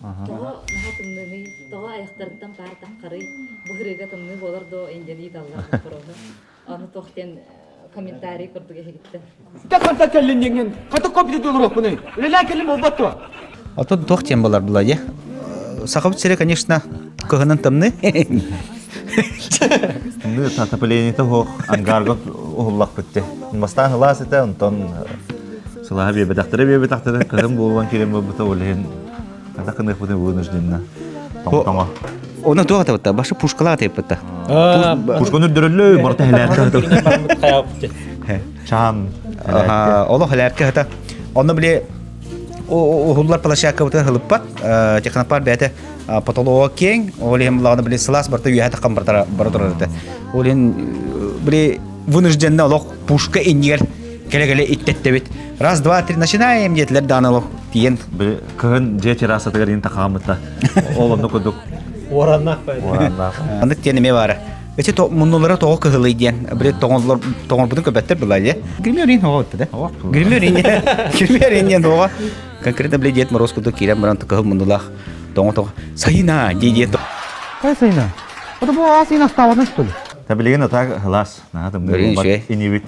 Тоҕо наһаа тымныыный, тоҕо айахтарыттан паар таххарый, бу ырыга тымныы буолар дуо диэн ыйыталлар боппуруоһу. Ону туох диэн комментарий курдук эһигиттэн. Ханта кэллин диҥҥин, хата компьютер олоруохпунуй? Үлэлээн кэллим буолбат дуо? Оттон туох диэн буолар була дии? Сахабыт сирэ, конечно, кыһынын тымныы. Тымныы отоплениета суох ангарга уһуллахпыт дии. Бастаан ылаас этэ, онтон сылааһы биэрбэтэхтэрэ биэрбэтэхтэрэ кыһын буолан киирэн барбыта ол иһин хата кыныахпытын вынужденно тоҥо. Оны туох атабытта? Башы пушкалаах атыйыппытта. Пушканы үрдөрөллөө, барыта хэлээркэ Чаан. Олох хэлээркэ хата. Онно били уһуллар площадкабытын хылыппат. Технопарк бэйэтэ потолога киэҥ, ол иһин булаҕына били сылаас барыта үөһэ таххан бара турар этэ. Ол иһин били вынужденно олох пушка иннигэр кэлэ-кэлэ иттэттэбит. Раз, два, три, начинаем диэтилэр даҕаны олох тиийэн. Били кыһын дьиэ террасатыгар иин тахааммыта. Ол онно курдук. Уораннаах Уораннаах. Маннык диэн эмиэ баара. Эти муннулара тоҕо кыһылый диэн, били тоҥоллор тоҥорбутун көбөттөр была дии. Гримерин оҕо да. Гримерин. Гримерин диэн оҕо. Конкретно били Дед Мороз курдук киирэн баран кыһыл муннулаах тоҥо тоҕо сайына дии дии. Кай сайына? Это бу аас ин астаабатын что ли? Та билигин атаак хылаас. Наһаа тымныы Үчүгэй. Инибит.